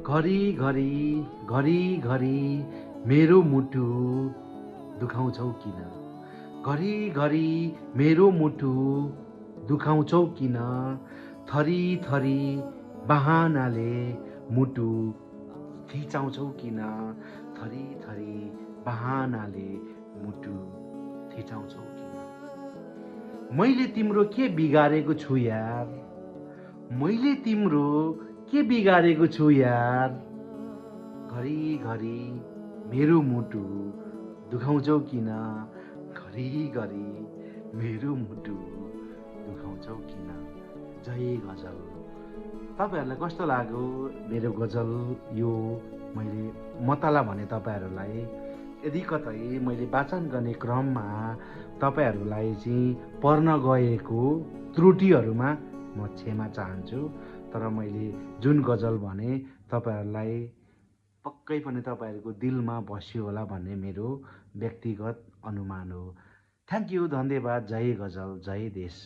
घरी मेरो मुटु दुखाउँछौ किन? घरी मेरो मुटु दुखाउँछौ किन? थरी थरी बहानाले मुटु थिचाउँछौ किन? थरी थरी बहानाले मुटु थिचाउँछौ किन? मैले तिम्रो के बिगारेको छु यार? मैले तिम्रो के बिगारेको छु यार? घरी मेरो मुटु दुखाउँछौ किन? घरी मेरो मुटु दुखाउँछौ किन? जय गजल। तपाईँहरूलाई कस्तो लाग्यो मेरो गजल? यो मैले मतला भने तपाईँहरूलाई यदि कतै मैले वाचन गर्ने क्रममा तपाईँहरूलाई चाहिँ पर्न गएको त्रुटिहरूमा म क्षमा चाहन्छु। तर मैले जुन गजल भने तपाईँहरूलाई पक्कै पनि तपाईँहरूको दिलमा बस्यो होला भन्ने मेरो व्यक्तिगत अनुमान हो। थ्याङ्क यू, धन्यवाद। जय गजल, जय देश।